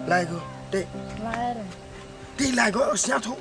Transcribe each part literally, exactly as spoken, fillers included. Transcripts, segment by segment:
Lai ko, te. Lai re. Te lai ko, sñiaw tho.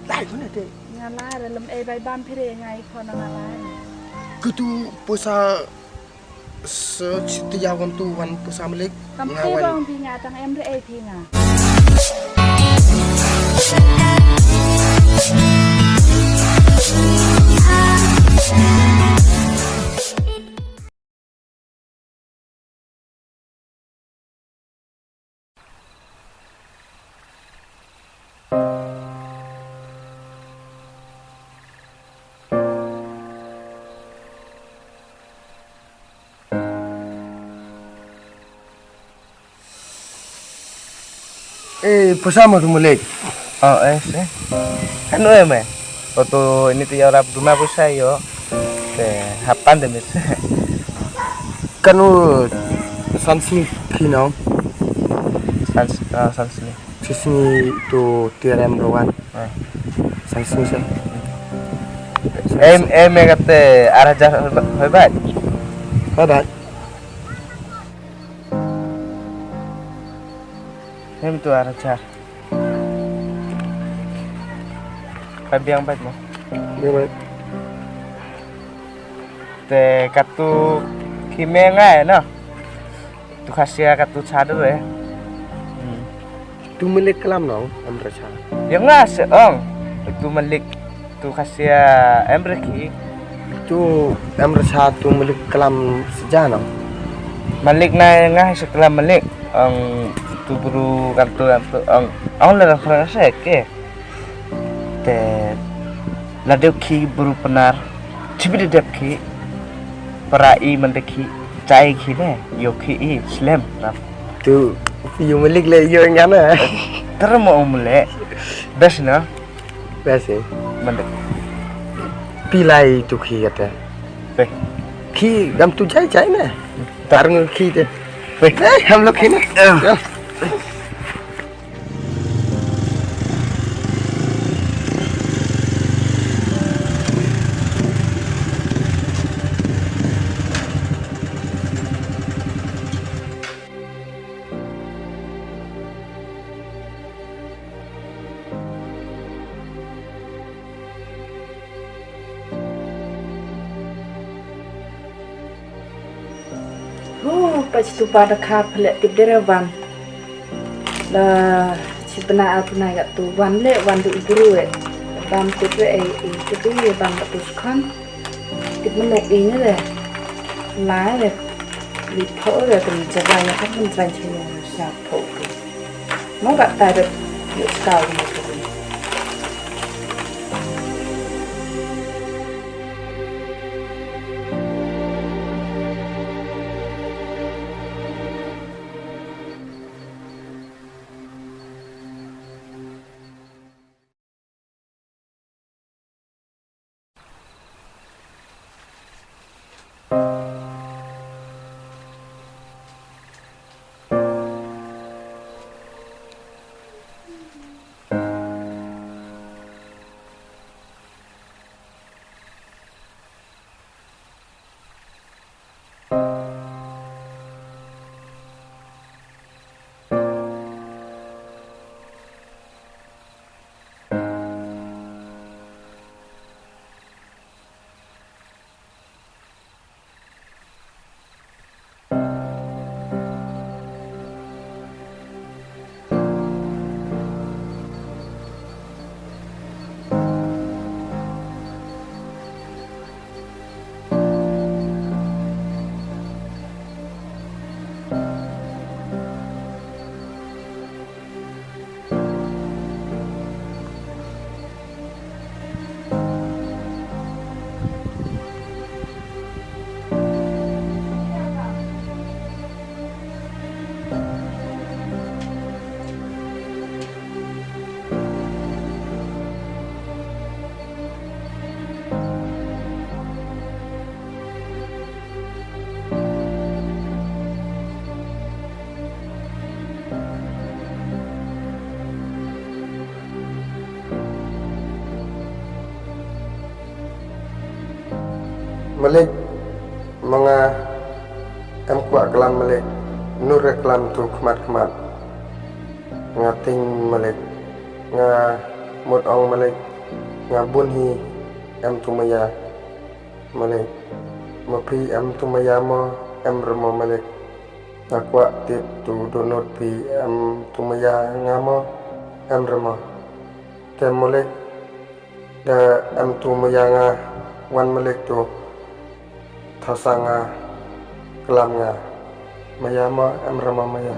Lai ko ne te. Nga lai re, lem e bai bam phi re nga i khon nga lai re. Kutu poisa se chiti yaw kam tu wan poisa malik. Kam nga te wan. Bang phi nga tang em re e phi nga. Eh, poisa mo tu malik. Oh, eh, se. Kanu em eh. Oto ini tu ya rap duna poisa yo. Te hapan de mis. Kanu san sngi khi no. San, ah, san sngi. San sngi tu tiar em rawan. Ah. San sngi se. Em, em, em kate ar hajar hoi bat. Hoi bat. Em tu ar hajar. Pai biang bait mo. Biang bait. Te katu khime ngai no. Tu khasia katu chadu e. Hmm. Tu malik klam no, em racha. Yang nga se ong. Tu malik tu khasia em re khi. Tu em racha tu malik klam seja no. Malik na nga se klam malik. Ong tu bru katu katu ong. Ong le rang se ke. Te la dep khi bru Pnar, chibi de dep khi, para i man de khi, chai khi ne, yo khi i, slem, rap. Tu, yo malik le, yo ngana. Tar mo malik, bes na? Bes eh. Man de. Pi lai tu khi kata. Pe. Khi gam tu chai chai ne. Ta. Tar ngi khi te. Pe. Eh, hum log khi ne. Eh. Yo. Hu, pa chitu pa da kha pha le tip de re wan. La chi bna a bna ya tu wan le wan du i bru e. Bam tip re e, e tip re e bam ka tu skhan. Tip mene e ne re. La re. Li pho re tu jaga ya kan tran che ya sa pho. Mo ka ta de yo ska mo tu. Malik, ma nga em kwah klam malik. Nu re klam tu khmat khmat. Nga ting Malik. Nga mut ong Malik. Nga bun hi em tu maya. Malik. Ma phi em tu maya mo, em re mo Malik. Nga kwah tip tu donut phi em tu maya nga mo, em re mo. Te Malik. Da em tu maya nga, wan Malik tu. Thasa nga, klam nga. Maya mo, em re mo maya.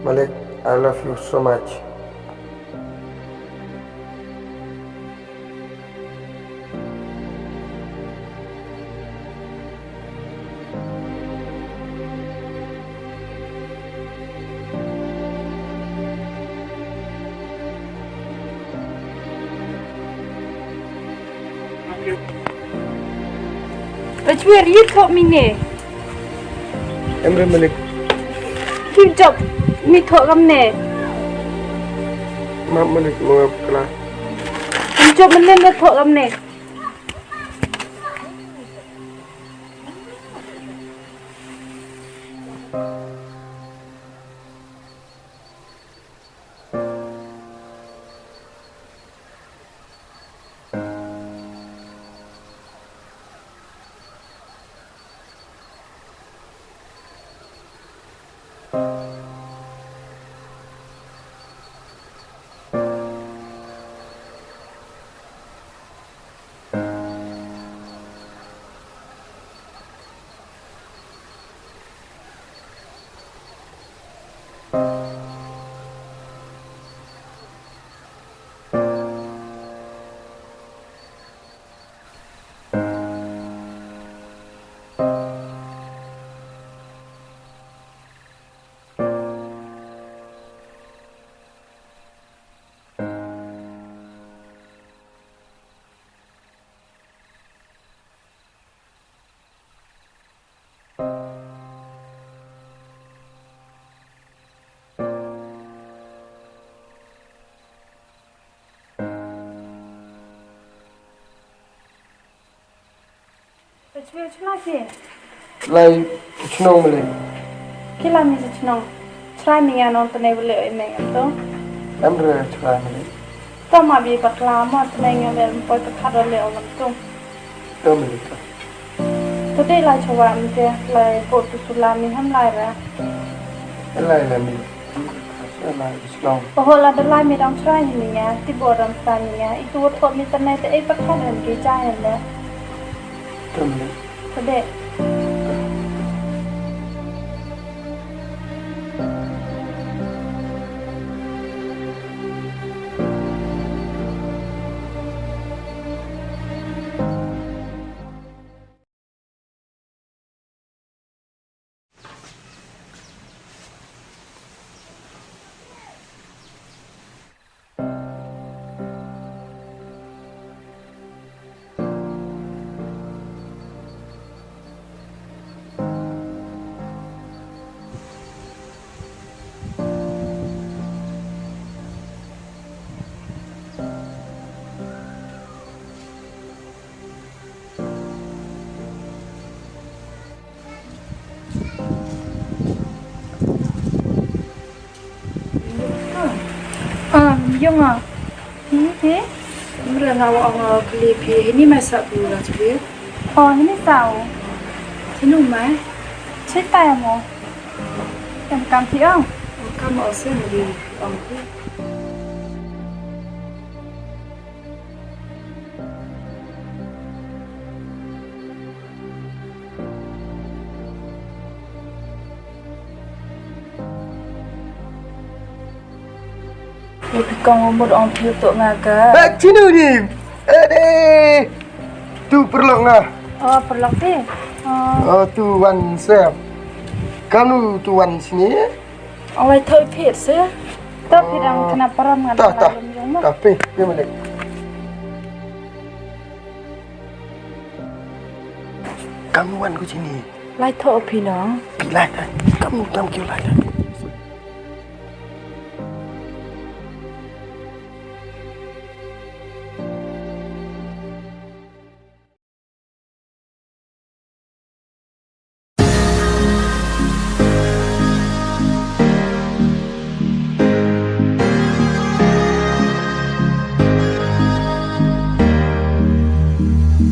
Malik, I love you so much. Ajwer, yi thoh mi ne. Em re Malik. Ki job mi thoh kam ne. Ma Malik mo kla. Ki job mi ne thoh kam ne. Pachwe chuna ke? Lai chnong mele. Kila mi chnong. Chrai mi nga non tene bele oi meng am to. Em re chrai mele. To ma bi bakla ma tene nga le poi pakhat le o lam to. To mele to. To de lai chawa mi te lai po tu sula mi ham lai ra. Lai la mi. Lai chnong. Oho la de lai mi dang chrai mi nga. Ti bo dang sa mi nga. Itu thot mi tene te ei pakhat ram ke jai le. Thank you. Ka dei. Ah, yung ah. Hi, hi. Mra nga wa ong, ah, kli phi, hini mai sa bu ra chbi. Oh, hini sa u. Hini mai. Chita ya mo. Em kam phi ong. Kam o se mo di ong phi. Phi kong umur ong phi to nga ka. Eh, chinu ni. Eh, eh. Tu perlok nga. Oh, perlok ti. Oh. Oh, tu wan sep. Kanu tu wan sini. Ong lai thoi phi se. Ta phi dang kena param nga. Ta, ta. Ta phi, phi malik. Kam wan ko chini. Lai thoh phi nong. Phi lai ta. Kam, kam kyo lai ta.